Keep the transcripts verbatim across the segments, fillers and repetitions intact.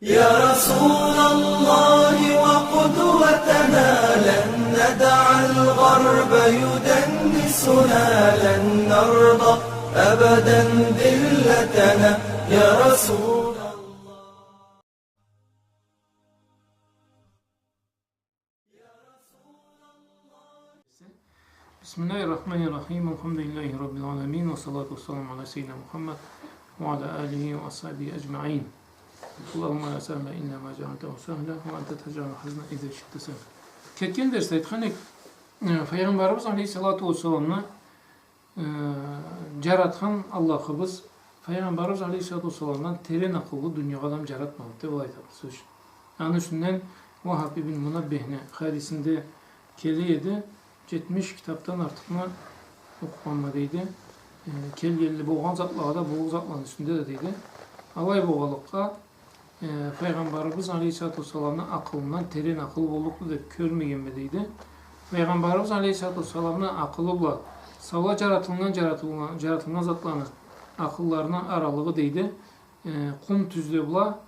يا رسول الله وقدوتنا، لن ندع الغرب يدنسنا، لن نرضى أبدا ذلتنا، يا رسول الله. بسم الله الرحمن الرحيم. الحمد لله رب العالمين، والصلاة والسلام على سيدنا محمد وعلى آله وأصحابه أجمعين. اللهم لا سهل إلا ما جعلته سهلا، وأنت تجعل الحزن إذا شئت سهلا. Кетген дерсде айтхан эдик, э, Файгъамбарыбыз алейхиссалату уассаламны э, джаратхан Аллахыбыз Файгъамбарыбыз алейхиссалату уассаламдан терен акъыллы дуниягъа адам джаратмагъанды деб алай айтады, сёз ючюн. Аны юсюнден Вахаб ибн Мунаббихни хадисинде келе эди, джетмиш китабдан артыкъны окъугъанма дейди. Э, келгенли болгъан затлагъа да, боллукъ затланы юсюнде да дейди. Алай болгъанлыкъгъа, э, Файгъамбарыбыз алейхиссалату уассаламны акъылындан терен акъыл боллукъду деб кёрмегенме дейди. Файгъамбарыбыз алейхиссалату уассаламны акъылы бла саулай джаратылгъан, джаратылгъан, джаратылгъан затланы акъылларыны аралыгъы дейди, э, къум тюзле бла,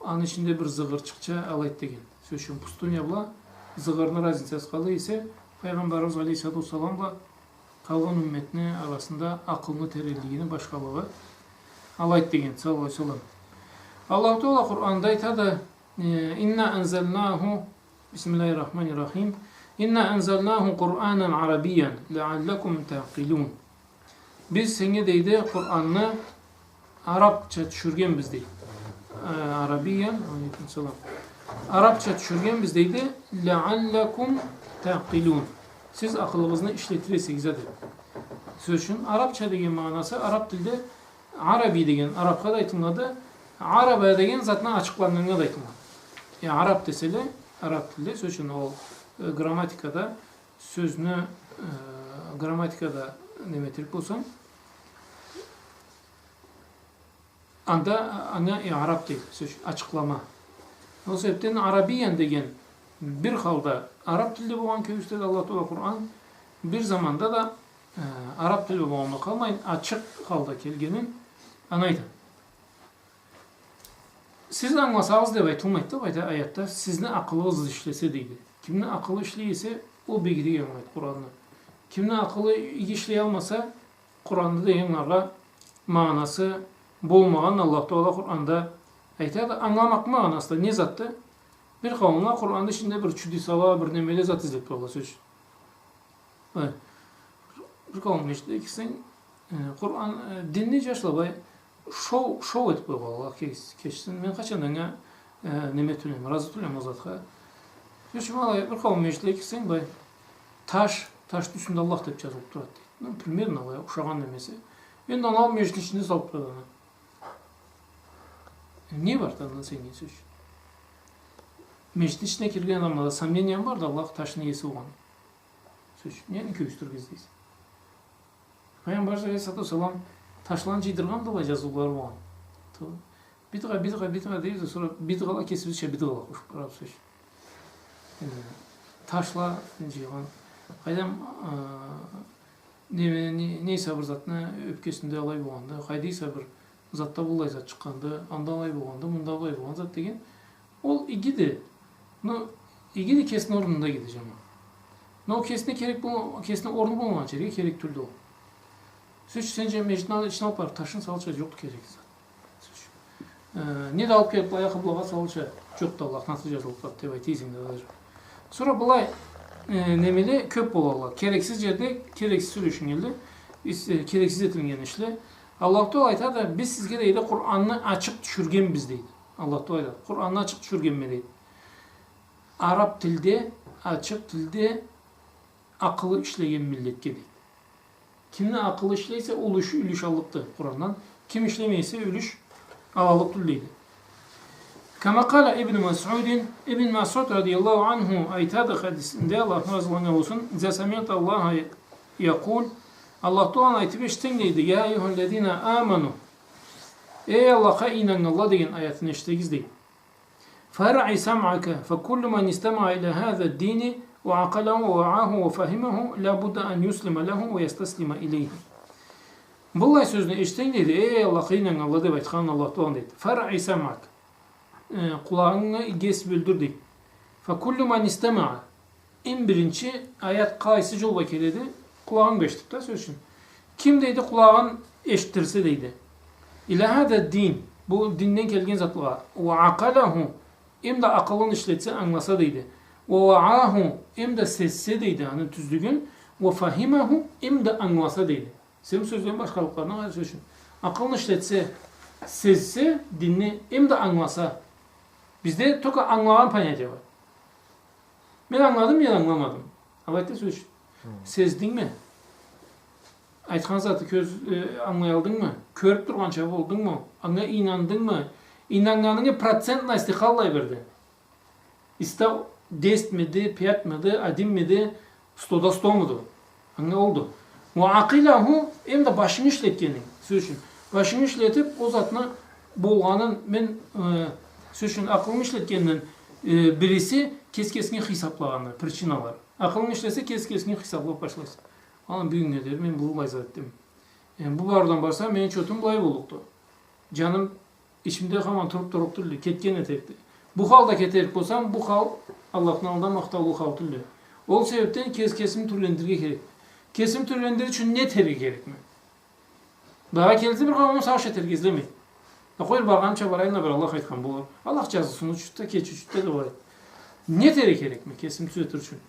аны ичинде бир зыгъырчыкъча алайды деген. Сёз ючюн, пустыня бла зыгъырны разницасы къалай эсе, Файгъамбарыбыз алейхиссалату уассалам бла къалгъан умметни арасында акъылны теренлигини башхалыгъы алайды деген, саллаллаху алейхи ва саллам. Аллаху Тагъала Къуранда айтады, э, «إنا أنزلناه», بسم الله الرحمن الرحيم، «إنا أنزلناه قرآنا عربيا لعلكم تعقلون». Биз сеннге, дейди, Къуранны арабча тюшюргенбиз, дейди. Э, арабиян, алейкум салам. Арабча тюшюргенбиз, дейди, «لعلكم تعقلون». Сиз акъылыгъызны ишлетир эсегиз а, деб. Сёз ючюн, арабча деген магъанасы, араб тилде араби деген арабха да айтылынады, араба деген затны ачыкъланнганнга да айтылынады. Я, араб деселе, араб тилде, сёз ючюн, ол, э, грамматикада, сёзню, э, грамматикада неме этерик болсанг, анда анга иъраб дейди, сёз, ачыкълама. Ол себебден арабиян деген бир халда араб тилде болгъан кюйюнде Аллаху Тагъала Къуран, бир заманда да, э, араб тилде болгъан бла къалмайын, ачыкъ халда келгенин аны айтады. Сиз англасагъыз деб айтылмайды да, бу аятда, сизни акъылыгъыз ишлесе дейди. Кимни акъылы ишлей эсе, ол бегирип англайды Къуранны. Кимни акъылы иги ишлей алмаса, Къуранны деген анга магъанасы болмагъанын Аллаху Тагъала Къуранда айтады. Англамакъ магъанасы да не затды? Бир къауумла Къуранны ичинде бир чудесала, бир немеле зат излеп туралла, сёз ючюн. Былай, бир къауум межгитге кирсенг, э, Къуран, э, динни джашла былай шоу, шоу этип къойгъанла, Аллах кеч-, кечсин. Мен къачан да анга, э, неме тюлме эдим, разы тюлме эдим ол затха. Сёз ючюн, былай, бир къауум межгитге кирсенг, былай, таш, ташны юсюнде Аллах деп джазылып турады, дейди. Ну, примерно, былай, ушагъан немеси. Энди аны алып межгитни ичинде салып турады аны. Не барды андан сеннге, сёз ючюн? Межгитни ичине кирген адамлада сомнениянг барды Аллах ташны иеси болгъанына? Сёз ючюн, нени кёргюзтюрге излейсе? Пайгъамбар алейхиссалату уассалам ташланы джыйдыргъан да, былай джазыулары болгъан. Ту-, бидгъа, бидгъа, бидгъа дейди, сора бидгъала кесибизча бидгъала къошуп барабыз, сёз ючюн. Э, ташла джыйгъан. Къайдам, э, не, не, нейсе бир затны ёпкесинде алай болгъанды, къайдайса бир затда быллай зат чыкъгъанды, анда алай болгъанды, мында былай болгъан зат деген. Ол игиди. Но игиди, кесини орнунда игиди, джамагъат. Но кесине керек бол-, кесине орну болмагъан джерге керек тюлдю ол. Сёз ючюн, сен джа-, межгитни ал-, ичине алып барып ташын салырча джокъду керекли зат. Сёз ючюн. Э, не да алып келип, былай, къыблагъа салырча джокъду, Аллахны аты джазылып турады деп айта эсенг да, даже. Сора былай, э, немеле кёп болалла. Керексиз джерде керексиз сёлешиннгенле, ис-, э, керексиз этилиннген ишле. Аллаху Тагъала айтады, биз сизге, дейди, Къуранны ачыкъ тюшюргенбиз, дейди. Аллаху Тагъала айтады, Къуранны ачыкъ тюшюргенме, дейди. Араб тилде, ачыкъ тилде акъылы ишлеген миллетге, дейди. Кимни акъылы ишлей эсе, ол юлюш, юлюш аллыкъды Къурандан. Ким ишлемей эсе, юлюш аллыкъ тюлдю, дейди. كما قال ابن مسعود, Ибн Масъуд радияллаху анху айтады хадисинде, Аллах андан разы болсун: إذا سمعت الله يقول, Аллах Тагъаланы айтып эшитсенг, дейди, يا أيها الذين آمنوا, эй Аллахха ийнаннганла деген аятын эшитсегиз, дейди. فارع سمعك، فكل من استمع إلى هذا الدين وعقله ووعاه وفهمه لا بد أن يسلم له ويستسلم إليه. Быллай сёзню эшитсенг, дейди, эй Аллахха ийнаннганла деп айтханын Аллах Тагъала, дейди. فارع سمعك. Э, къулагъынгы гес, бёлдюр, дейди. «Фа куллу ман истамаа». Эм биринчи аят къайсы джолгъа келеди? Къулагъын бешитип да, сёз ючюн. Ким, дейди, къулагъын эшитдирсе, дейди. «Иля хаза дин», бу динден келген затлагъа. «Ва акъалаху», эм да акъылын ишлетсе, ангыласа, дейди. «Ва вааху», эм да сезсе, дейди, аны тюзлюгюн. «Ва фахимаху», эм да ангыласа, дейди. Сен сёзлени башхалыкъларына къара, сёз ючюн. Акъылын ишлетсе, сезсе динни, эм да ангыласа. Бизде только ангылагъан понятие бар. Мен ангыладым, мен ангыламадым. Алайды, сёз ючюн. Хы. Сездингми? Айтхан заты кёз, э, ангылаялдынгмы? Кёрюп тургъанча болдунгму? Анга ийнандынгмы? Ийнаннганынгы процентности къаллай бирди? Иста десятьмиди, пятьмиди, одинмиди, сто да стомуду? Анга олду. «Ва акъалаху», эм да башынгы ишлетгенинг, сёз ючюн. Башынгы ишлетип, ол затны болгъанын мен, э, сёз ючюн, акъылымы ишлетгенинден, э, бириси кес-кесинги хисаплагъаны, причиналары. Акъылынг ишлесе, кес-кесинги хисаплап башлайса. Аны бюгюннге дери мен былай зат этдим. Э, бу барыудан барса, мени чотум былай боллукъду. Джаным ичимде хаман туруп турлукъ тюлдю, кетген этерикди. Бу халда кетерик болсам, бу хал Аллахны аллында махтаулу хал тюлдю. Ол себепден кес-, кесими тюрлендирирге керек. Кесими тюрлендирир ючюн не этерге керекме? Дагъыда келсе бир къауум сагъыш этерге излемей. Да къой, баргъанымча барайым да, бир Аллах айтхан болур. Аллах джазысын учут да, кечиучют да, да былай. Не этерге керекме кесими тюзетир ючюн?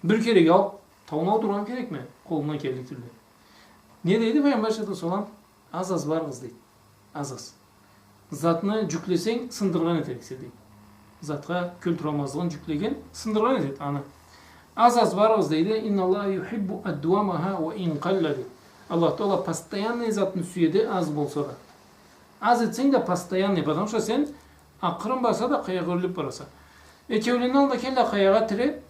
Бир кереге алып, тауну аударгъа керекме, къолумдан келлик тюлдю. Не дейди Пайгъамбар саллаллаху алейхи ва саллам? Аз-аз барыгъыз, дейди. Аз-аз. Затны джюклесенг, сындыргъан этериксе, дейди. Затха кёлтюралмазлыгъын джюклеген, сындыргъан этеди аны. Аз-аз барыгъыз, дейди. «Инна Аллаха юхиббу аддавама ва ин къалла», дейди. Аллах Тагъала постоянный затны сюеди, аз болса да. Аз этсенг да постоянный, потому что сен акъырын барса да къаягъа юрюлюп бараса. Экеулени аллында келле къаягъа тире,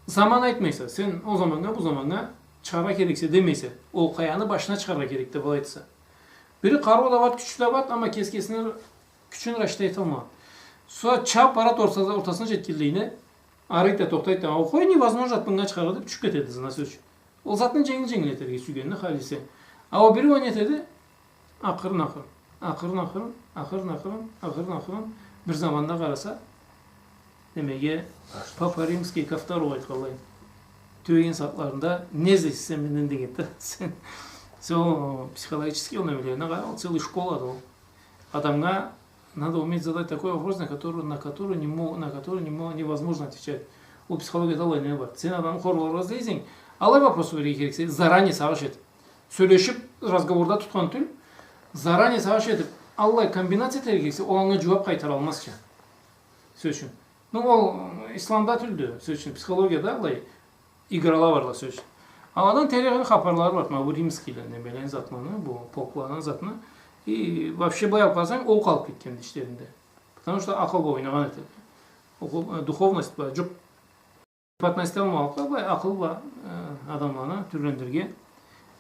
заман айтмайса, сен ол заманнга, бу заманнга чыгъаргъа керексе демейсе, ол къаяны башына чыгъаргъа керекди, былай айтса. Бири къарыу да бар, кючлю да бар, амма кес-кесини кючюн рассчитать эталмагъан. Сора чабып барады, ортаса-, ортасына джетгенлейине, арыйды да, тохтайды да, «Ау, къой, невозможно мынга чыгъаргъа», деп, тюшюп кетеди ызына, сёз ючюн. Ол затны дженгил-дженгил этерге сюйгенин халисе. А ол бири не этеди? Акъырын-акъырын, акъырын-акъырын, акъырын-акъырын, акъырын-акъырын, бир заманда къараса, немеге, Папа Римский ко второму айтханлай. Тюбеген сагъатларында, «Не излейсе сен менден?» дегенди. Сен, сен ол психологический ол немелерине къара, ол целый школады ол. Адамгъа надо уметь задать такой вопрос, на который, на который не мо-, на который не мо-, невозможно отвечать. Ол психологияда аллай неме бар. Сен адамны хорларгъа излейсе, аллай вопрос берирге керексе, заранее сагъыш этип. Сёлешип, разговорда тутхан тюл, заранее сагъыш этип, аллай комбинация этерге керексе, ол анга джууап къайтаралмазча. Сёз ючюн. Ну, ол, м, исламда тюлдю, сёз ючюн, психологияда аллай играла барла, сёз ючюн. Аладан терен хапарлары бар, ма бу римскийлени, немелени, затланы, бу попланы затны. И вообще, былай алып къарасанг, ол къалып кетгенди ичлеринде. Потому что акъыл бла ойнагъан этеди. Окъу-, э, духовность бла джукъ. Преподносить эталмагъанлыкъгъа, былай акъыл бла, э, адамланы тюрлендирирге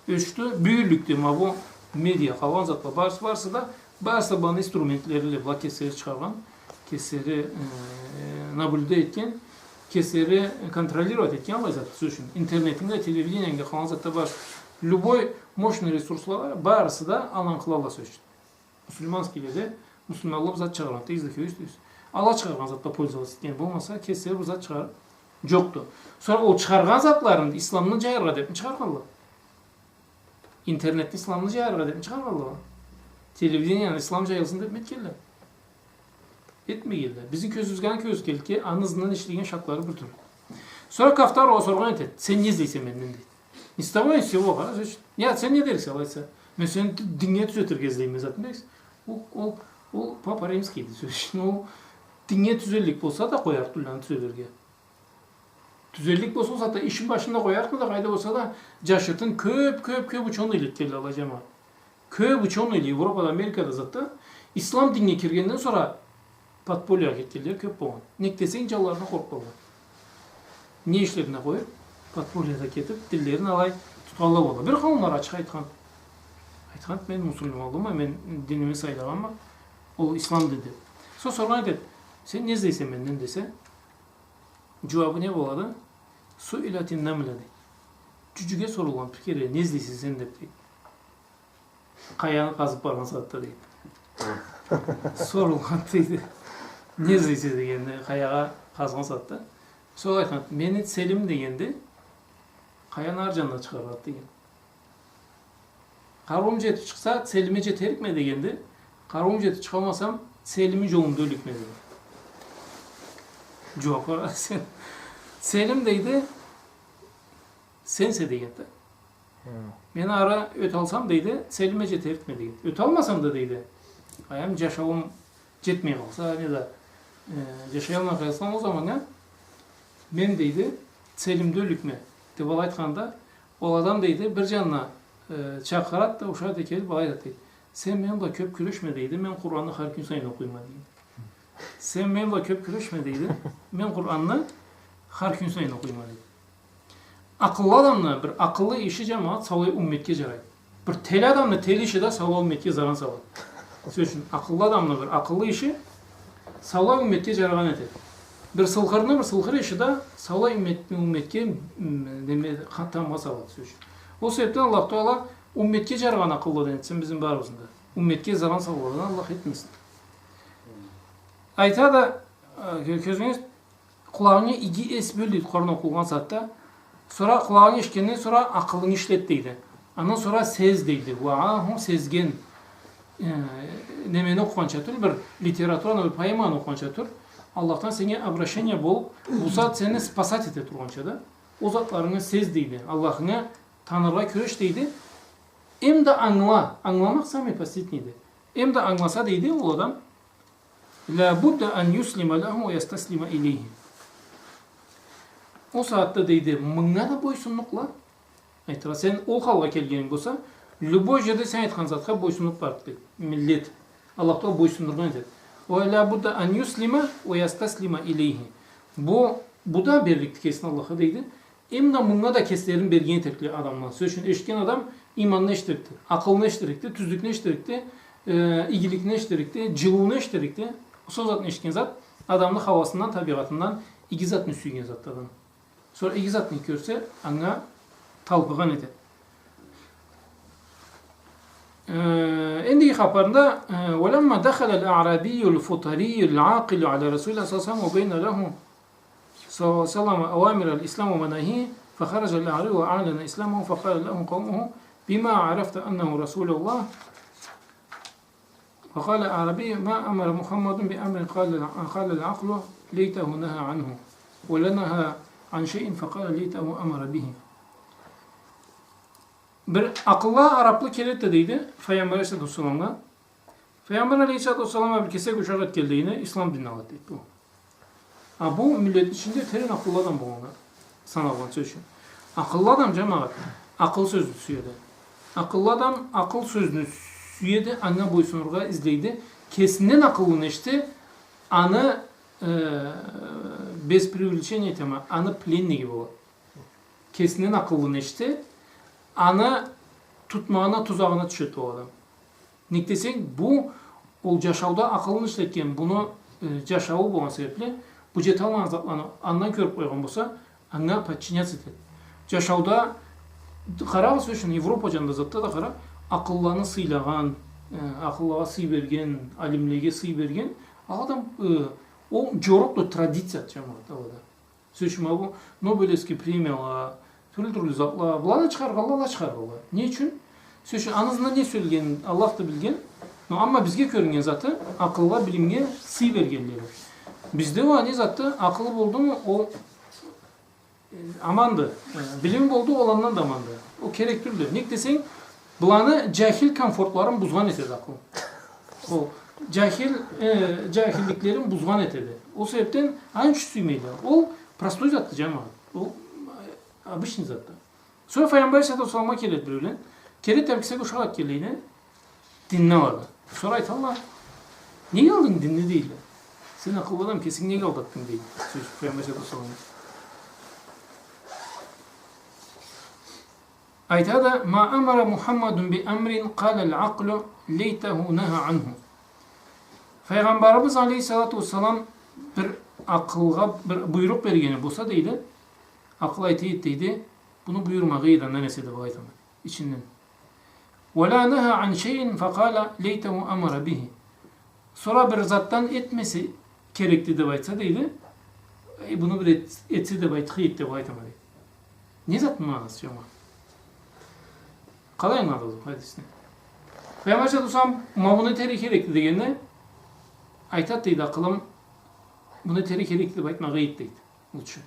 ёчдю. Бюгюнлюкде ма бу медиа, къалгъан затла, барысы, барысы да, барысы да быланы инструментлериле, была кеслери чыгъаргъан, кеслери, э, наблюдать этген, кеслери контролировать этген аллай зат, сёз ючюн. Интернетинг да, телевидениенг да, къалгъан затда бар. Любой мощный ресурсла, барысы да аланы къылалла, сёз ючюн. Мусульманскийле да, мусульманла бир зат чыгъаргъан, тыйыз да кёрюсюз. Ала чыгъаргъан затда пользоваться этген болмаса, кеслери бир зат чыгъарып джокъду. Сора ол чыгъаргъан затларын исламны джайыргъа депми чыгъаргъанла? Интернетни исламны джайыргъа депми чыгъаргъанла? Телевидениени ислам джайылсын депми этгенле? Этмегенле. Бизни кёзюбюзге аны кёргюзтгенликге, аны ызындан ишлеген шагъатлары бир тюрлю. Сора ко второму соргъан этеди: «Сен не излейсе менден?» дейди. Ни с того ни с сего, къара, сёз ючюн. Я, сен не дериксе, алай эсе? Мен сени ди-, динге тюзетирге излейме, затны дериксе. Ол, ол, ол Папа Римскийди, сёз ючюн. Ол динге тюзеллик болса да къоярыкъ тюлдю аны тюзелирге. Тюзеллик болса, ол сагъатда ишин башында къоярыкъды да, къайда болса да, джашыртын кёп, кёп, кёп учёныйле этгенле алай, джамагъат. Кёп учёныйле Европада, Америкада, затда, ислам динге киргенден сора подпольягъа кетгенле кёп болгъан. Нек десенг, джанларына къоркъгъанла. Не ишлерин да къоюп, подпольяда кетип, динлерин алай тутханла болгъан. Бир къауумла ачыкъ айтхан. Айтхан: «Мен мусулманлыкъма, мен диними сайлагъанма, ол ислам дини», деп. Сора соргъан этеди: «Сен не излейсе менден?» десе, джууабы не болады? «Суилятин намля», дейди. Джюджюге сорулгъан бир кере: «Не излейсе сен?» деп, дейди. Къаяны къазып баргъан сагъатда, дейди. Сорулгъан, дейди. Не излейсе дегенде, къаягъа къазгъан сагъатда. Сора айтхан, мени целим дегенде, къаяны ар джанына чыгъаргъанды деген. Къарыуум джетиб чыкъса, целиме джетерикме дегенде, къарыуум джетиб чыгъалмасам, целими джолунда ёлюрме деген. Джууаб къара сен. Целим, дейди, сенсе дегенди. Хы. Мен ары ёталсам, дейди, целиме джетерикме деген. Ёталмасам да, дейди, къаям, джашауум джетмей къалса, неда, э, джашаялмай къалсам, ол заманда мен, дейди, целимде ёлюрме, деб алай айтханда, ол адам, дейди, бир джанына, э, чакъырады да, ушакъ да келиб алай айтады, дейди. Сен мени бла кёб кюрешме, дейди, мен Къуранны хар кюн сайын окъуйма, дейди. Сен мени бла кёб кюрешме, дейди, мен Къуранны хар кюн сайын окъуйма, дейди. Акъыллы адамны бир акъыллы иши, джамагъат, саулай умметге джарайды. Бир тели адамны тели иши да саулай умметге заран салады. Сёз ючюн, акъыллы адамны бир акъыллы иши саулай умметге джарагъан этеди. Бир сылхырны бир сылхыр иши да саулай уммет-, умметге, м, неме, къа-, тамгъа салады, сёз ючюн. Ол себебден Аллах Тагъала умметге джарагъан акъылладан этсин бизни барыбызны да. Умметге заран салгъанладан Аллах этмесин. Айтады, э, кё-, кёзюгюз Къулагъынгы иги эс бёл, дейди, Къуран окъулгъан сагъатда. Сора къулагъынг эшитгенден сора акъылынг ишлет, дейди. Андан сора сез, дейди. Уагъа, хы, сезген, э, немени окъугъанча тюл, бир литератураны, бир поэманы окъугъанча тюл, Аллахдан сеннге обращение болуб, бу сагъат сени спасать эте тургъанча да, ол затларынгы сез, дейди. Аллахынгы таныргъа кюреш, дейди. Эм да ангыла, ангыламакъ самый последнийди. Эм да ангыласа, дейди, ол адам, لا بد أن يسلم له ويستسلم إليه. Ол сагъатда, дейди, мынга да бойсуннукъла. Айтыргъа, сен ол халгъа келгенинг болса, любой джерде сен айтхан затха бойсуннукъ барды, дейди. Миллет. Аллах Тагъала бойсуннургъан этеди. ولا بد أن يسلم ويستسلم إليه. Бу, бу да берликди кесин Аллахха, дейди. Эм да мынга да кеслерин берген этерикле адамла. Сёз ючюн, эшитген адам иманны эшитерикди, акъылны эшитерикди, тюзлюкню эшитерикди, э, игиликни эшитерикди, джылыуну эшитерикди. Сора затны эшитген зат адамны хауасындан, табигъатындан иги затны сюйген затды адам. Сора иги затны кёрсе, анга талпыгъан этеди. Э, эндиги хапарында, э, ولما دخل الأعرابي الفطري العاقل على رسول الله صلى الله عليه وسلم وبين له صلى الله عليه وسلم أوامر الإسلام ومناهيه، فخرج الأعرابي وأعلن إسلامه، فقال له قومه: بما عرفت أنه رسول الله؟ فقال الأعرابي: ما أمر محمد بأمر قال، قال العقل ليته نهى عنه، ولا نهى عن شيء فقال ليته أمر به. Бир акъыллы араплы келеди да, дейди, Файгъамбар алейхиссалату уассаламгъа. Файгъамбар алейхиссалату уассалам бир кесек ушакъ этгенлейине ислам динин алады, дейди, бу. А бу миллетни ичинде терен акъыллы адам болгъаннга саналгъан, сёз ючюн. Акъыллы адам, джамагъат, акъыл сёзню сюеди. Акъыллы адам акъыл сёзню сюеди, анга бойсунургъа излейди. Кесинден акъыллыны эшите, аны, э, без преувеличения этеме, аны пленниги болады. Кесинден акъыллыны эшите, аны тутмагъына, тузагъына тюшеди ол адам. Нек десенг, бу, ол джашауда акъылын ишлетген, буну, э, джашауу болгъан себепли, бу джеталмагъан затланы андан кёрюб къойгъан болса, анга подчиняться этеди. Джашауда, къарагъыз, сёз ючюн, Европа джанында затда да къара, акъыллыланы сыйлагъан, э, акъыллылагъа сый берген, алимлеге сый берген, ол адам, э, ол джорукъду, традицияды, джамагъат, алада. Сёз ючюн, ма бу Нобелевский премияла, тюрлю-тюрлю затла, была да чыгъаргъанла, ала чыгъаргъанла. Не ючюн? Сёз ючюн, аны ызында не сюелгенин Аллах да билген, но амма бизге кёрюннген заты, акъылгъа, билимге сый бергенлери. Бизде уа не затды, акъылы болдуму, ол, э, аманды. Э, билими болду, ол андан да аманды. Ол керек тюлдю. Нек десенг, Буланы джахил комфортларын бузгъан этеди акъыл. Ол джахил, э, джахилликлерин бузгъан этеди. Ол себепден аны ючюн сюймейди. Ол простой затды, джамагъат. Ол, э, обычный затды. Сора Файгъамбар алейхиссалату уассаламгъа келеди биреулен. Келеди да бир кесек ушакъ этгенлейине динни алады. Сора айталла: «Нек алдынг динни?» — дейдиле. «Сен акъыллы адам кесинг, нек алдатдынг?» — дейди. Сёз Файгъамбар алейхиссалату уассаламгъа. Айтады: «ما أمر محمد بأمر قال العقل ليته نهى عنه». Файгъамбарыбыз алейхиссалату уассалам бир акъылгъа бир буйрукъ бергени болса, дейди, акъыл айта эди, дейди, буну буюрмагъа эди, андан эсе, деп алай айтады ичинден. «ولا نهى عن شيء فقال ليته أمر به». Сора бир затдан этмесе керекди деп айтса, дейди, э, муну бир эт-, этсе деп айтхы эди деп айтама, дейди. Не затны магъанасы, джамагъат? Къалай ангыладыгъыз бу хадисни? Пайгъамбар саллаллаху алейхи ва саллам, ма муну этерге керекди дегенде, айтат, дейди, акъылым, муну этерге керекди деп айтмагъа эди, дейди. Лучше.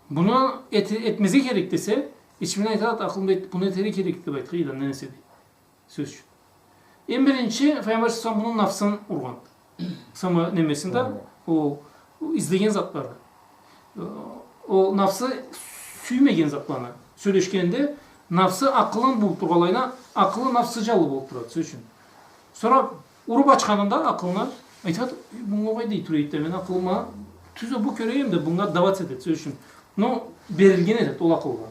Муну эт-, этмезге керек десе, ичинден айтат, акъылым, дейди, муну этерге керекди деп айтхы эди, андан эсе, дейди. Сёз ючюн. Эм биринчи, Пайгъамбар саллаллаху алейхи ва саллам муну нафсын ургъан. Сама немесин да, о, о излеген затлары. Э, о нафсы сюймеген затланы. Сёлешгенде нафсы акъылын бууп тургъанлайына, акъылы нафсы джанлы болуп турады, сёз ючюн. Сора уруб ачханында акъылына, айтат, «Э, мунга къалай дей тура эди да, мен акъылыма тюз а бу кёре эдим да, мунга сдаваться этет, сёз ючюн». Но берилген этет ол акъылгъа.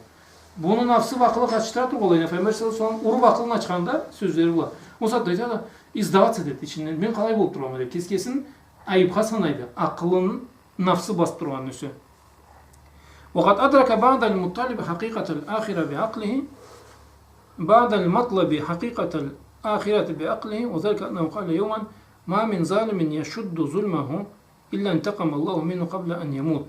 Муну нафсы бу акъылгъа къатышдыра тургъанлайына, Пайгъамбар саллаллаху алейхи ва саллам уруб акъылын ачханда, сёзлери бла. Ол сагъатда айтат да, и сдаваться этет ичинден. Мен къалай болуп турама деп, кес-кесин айыбха санайды. Акъылын нафсы басып тургъанны юсю. وقد أدرك بعض المطالب حقيقة الآخرة بعقله، بعض المطلب حقيقة الآخرة بعقله، وذلك أنه قال يوما: ما من ظالم يشد ظلمه إلا انتقم الله منه قبل أن يموت.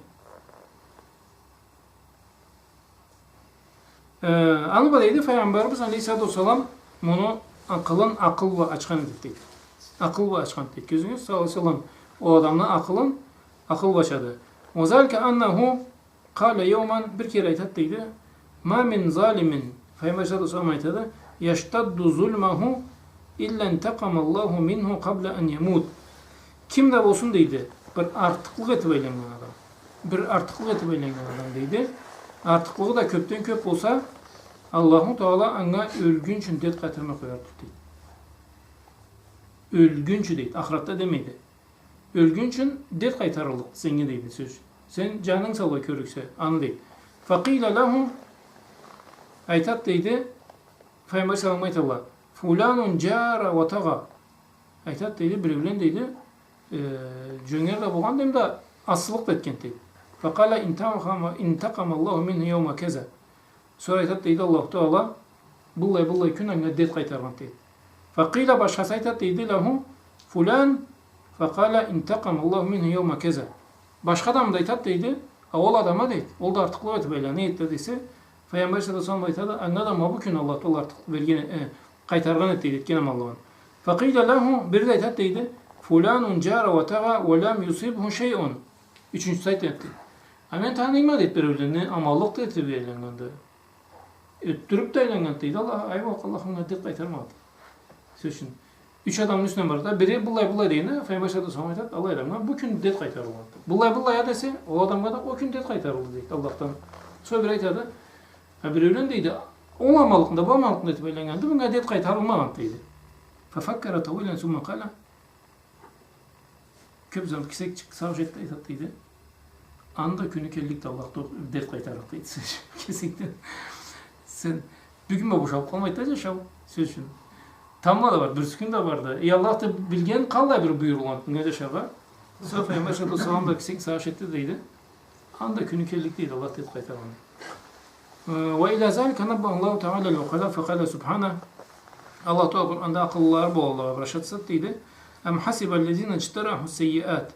Э, аны бла дейди, Пайгъамбарыбыз алейхиссалату уассалам муну акъылын акъыл бла ачхан эди, дейди. Акъыл бла ачхан эди, дейди. Кёрюгюз, саллаллаху алейхи ва саллам ол адамны акъылын акъыл бла ачады. وذلك أنه قال يوما, бир кере айтат, дейди, ما من ظالم, Пайгъамбар саллаллаху алейхи ва саллам айтады, يشد ظلمه إلا انتقم الله منه قبل أن يموت. Ким да болсун, дейди, бир артыкълыкъ этип айланнган адам. Бир артыкълыкъ этип айланнган адам, дейди. Артыкълыгъы да кёпден кёп болса, Аллаху Таала анга ёлгюнчю дерт къайтармай къоярыкъды, дейди. Ёлгюнчю, дейди, ахыратда демейди. Ёлгюнчю дерт къайтарыллыкъды сеннге, дейди, сёз ючюн. Сен джанынг саулай кёрюксе, аны, дейди. فقيل له, айтат, дейди, Пайгъамбар саллаллаху алейхи ва салламгъа айталла, فلان جار وطغى. Айтат, дейди, биреулен, дейди, э, джёнгер да болгъан, дейди, да асылыкъ да этген, дейди. فقال انتقم، انتقم الله منه يوم كذا. Сора айтат, дейди, Аллаху Таала быллай, быллай кюн анга дерт къайтаргъан, дейди. فقيل, башхасы айтат, дейди, له فلان فقال انتقم الله منه يوم كذا. Башха адам да айтат, дейди, а ол адам а, дейди, ол да артыкълыкъ этип айлана эди да десе, Пайгъамбар саллаллаху алейхи ва саллам айтады, анга да ма бу кюн Аллаху Таала артыкълыкъ берген, э, къайтаргъан эди, дейди, этген аманлыгъын. فقيل له, бири да айтат, дейди, فلان جار وطغى ولم يصبه شيء. Ючюнчюсю айтат, дейди, а мен таныйма, дейди, биреулени аманлыкъ да этип айланнганды. Ётдюрюп да айланнган, дейди. Аллах, айыб, Аллах анга дерт къайтармады. Сёз ючюн, юч адамны юсюнден барды да, бири быллай, быллай дегенде, Пайгъамбар саллаллаху алейхи ва саллам айтат, аллай адамгъа бу кюн дерт къайтарылгъанды. Быллай, быллай а десе, ол адамгъа да ол кюн дерт къайтарылды, дейди, Аллахдан. Сора бири айтады, а биреулен, дейди, ол аманлыкъны да, бу аманлыкъны да этип айланнганды, мынга дерт къайтарылмагъанды, дейди. ففكر طويلا ثم قال, кёп заман кесек сагъыш этди, айтат, дейди. Аны да кюню келликди, Аллах да дерт къайтарырыкъ, дейди. Кесекден. Сен бюгюн бла бошалып къалмайды да джашау, сёз ючюн. Тамбла да барды, бирси кюн да барды. Э, Аллах да билген къаллай бир буюрулгъан кюннге джашаргъа. Сора Пайгъамбар саллаллаху алейхи ва саллам да кесек сагъыш этди, дейди. Аны да кюню келликди, дейди, Аллах дерт къайтаргъан. Э, وإلى ذلك نبه الله تعالى العقلاء فقال سبحانه, Аллах Таала Къуранда акъыллылары болгъанлагъа обращаться этеди, дейди. أم حسب الذين اجترحوا السيئات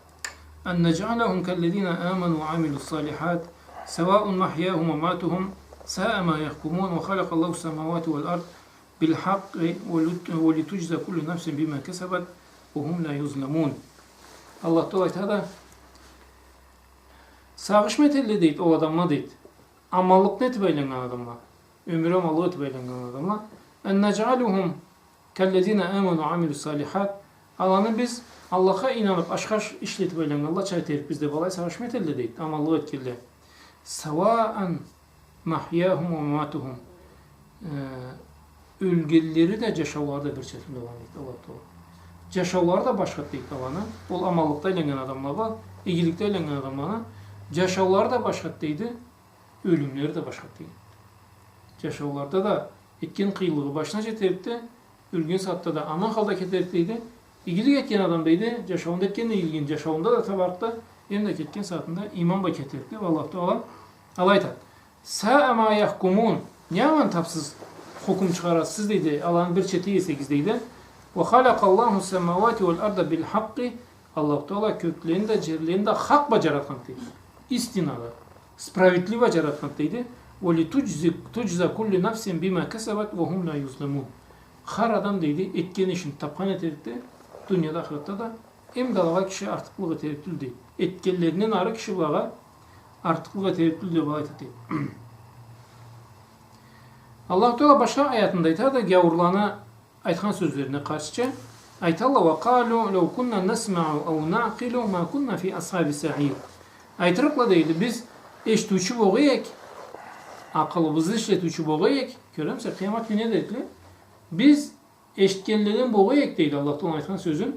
أن نجعلهم كالذين آمنوا وعملوا الصالحات سواء محياهم ومماتهم ساء ما يحكمون وخلق الله السماوات والأرض بالحق ولت-، ولتجزى كل نفس بما كسبت وهم لا يظلمون. Аллах Таала айтады, сагъышмы этелле, дейди, ол адамла, дейди, аманлыкъны этип айланнган адамла, ёмюр аманлыкъ этип айланнган адамла. أن نجعلهم كالذين آمنوا وعملوا الصالحات. Аланы биз Аллахха ийнанып, ашхы ишле этип айланнганлача этерикбиз деп алай сагъышмы этелле, дейди, аманлыкъ этгенле. سواء محياهم ومماتهم. Э, ёлгенлери да, джашаулары да бир чатында болгъан, дейди Аллах Таала. Джашаулары да башхады, дейди, аланы. Ол аманлыкъда айланнган адамла бла, игиликде айланнган адамланы. Джашаулары да башхады, дейди. Ёлюмлери да башхады, дейди. Джашауларда да этген къыйынлыгъы башына джетерикди, ёлген сагъатда да аман халда кетерикди, дейди. Игилик этген адам, дейди, джашауунда этген игилигин джашауунда да табарыкъды, эм да кетген сагъатында иман бла кетерикди. Аллах Таала алай айтады. ساء ما يحكمون. Не аман тапсыз хукум чыгъарасыз, дейди, аланы бир чатына эсегиз, дейди. وخلق الله السماوات والأرض بالحق. Аллаху Таала кёклени да, джерлени да хакъ бла джаратханды, дейди. Истинада, справедливо джаратханды, дейди. ولتجزى، تجزى كل نفس بما كسبت وهم لا يظلمون. Хар адам, дейди, этген ишин тапхан этерикди, дунияда, ахыратда да, эм да алагъа киши артыкълыкъ этерик тюлдю, дейди. Этгенлеринден ары киши былагъа артыкълыкъ этерик тюлдю, деб алай айтады, дейди. Аллаху Таала башха аятында айтады, гяуурланы айтхан сёзлерине къаршыча, айталла: وقالوا لو كنا نسمع أو نعقل ما كنا في أصحاب السعير. Айтырыкъла, дейди, биз эшитиучю богъа эк, акъылыбызны ишлетиучю богъа эк, кёремисе, къыямат кюн не дейдиле? Биз эшитгенледен богъа эк, дейди, Аллаху Тааланы айтхан сёзюн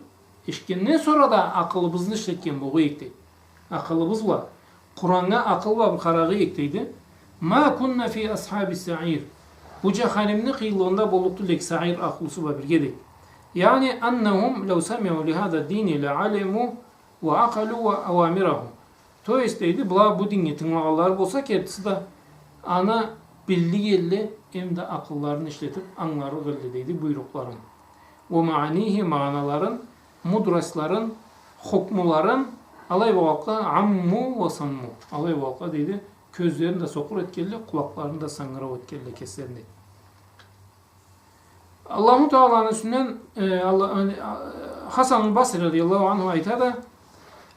эшитгенден сора да акъылыбызны ишлетген богъа эк, дейди. Акъылыбыз бла, Къураннга акъыл бла бир къарагъа эк, дейди. ما كنا في أصحاب السعير. Бу джаханимни къыйынлыгъында боллукъ тюлдю эк Саир ахлусу бла бирге, дейди. يعني أنهم لو سمعوا لهذا الدين لعلموا وعقلوا أوامره. То есть, дейди, была бу диннге тынгылагъанлары болса, кертиси да аны биллик эдиле, эм да акъылларын ишлетиб ангыларыкъ эдиле, дейди, буйрукъларын, ومعانيه, магъаналарын, мудростларын, хукмуларын, алай болгъанлыкъгъа, عموا وصموا. Алай болгъанлыкъгъа, дейди, кёзлерин да сокъур этгенле, къулакъларын да сангырау этгенле кеслерини, дейди. Аллаху Тааланы юсюнден, э, Алла-, э, Хасанул Басри радияллаху анху айтады: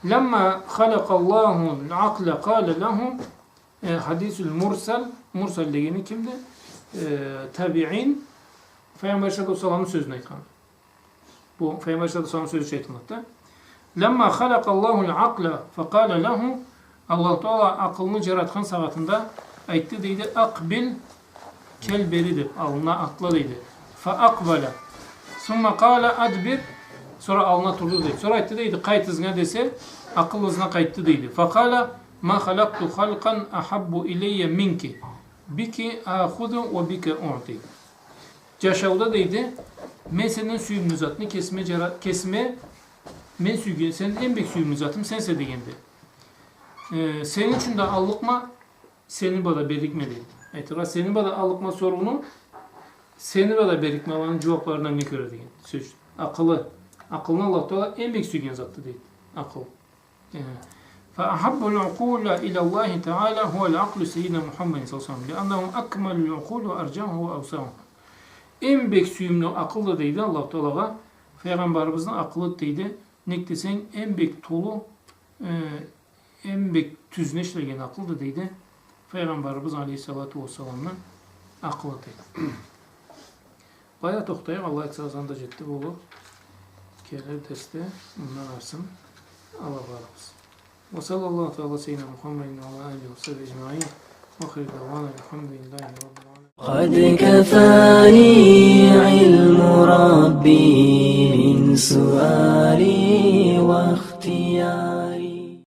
لما خلق الله العقل قال له, э, хадисул мурсал, мурсал дегени кимди? Э, табиин, Файгъамбар алейхиссалату уассаламны сёзюн айтхан. Бу Файгъамбар алейхиссалату уассаламны сёзю ючюн айтылады да. لما خلق الله العقل فقال له, Аллаху Таала акъылны джаратхан сагъатында айтды, дейди: أقبل, кел бери, деб, аллына атла, дейди. فأقبل. ثم قال أدبر, сора аллына турду, дейди. Сора айтды, дейди: къайт ызынга, десе, акъыл ызына къайтды, дейди. فقال ما خلقت خلقا أحب إلي منك، بك آخذ وبك أعطي. Джашауда, дейди, мен сенден сюйюмлю затны кесиме джара-, кесиме мен сюйген, сенден эм бек сюйюмлю затым сенсе, дегенди. Э, сени ючюн да аллыкъма, сени бла да берликме, дейди. Айтыргъа, сени бла да аллыкъма сорууну, сени бла да берликме аланы джууабларындан не кёре деген сёз. Акъылы. Акъылны Аллаху Таала эм бек сюйген затды, дейди. Акъыл. Э, فأحب العقول إلى الله تعالى هو العقل سيدنا محمد صلى الله عليه وسلم، لأنه أكمل العقول وأرجحها وأوسعها. Эм бек сюйюмлю акъыл да, дейди, Аллаху Таалагъа Файгъамбарыбызны акъылы, дейди. Нек десенг, эм бек толу, э, эм бек тюзюне ишлеген акъылды, дейди, Файгъамбарыбыз алейхиссалату уассаламны акъылы, дейди. Былайда тохтайыкъ, Аллах айтса, азан да джетди болур. Келир дерсде мындан арысын ала барырбыз. وصلى الله تعالى على سيدنا محمد وعلى آله وصحبه أجمعين. وآخر دعوانا أن الحمد لله رب العالمين. قد كفاني علم ربي من سؤال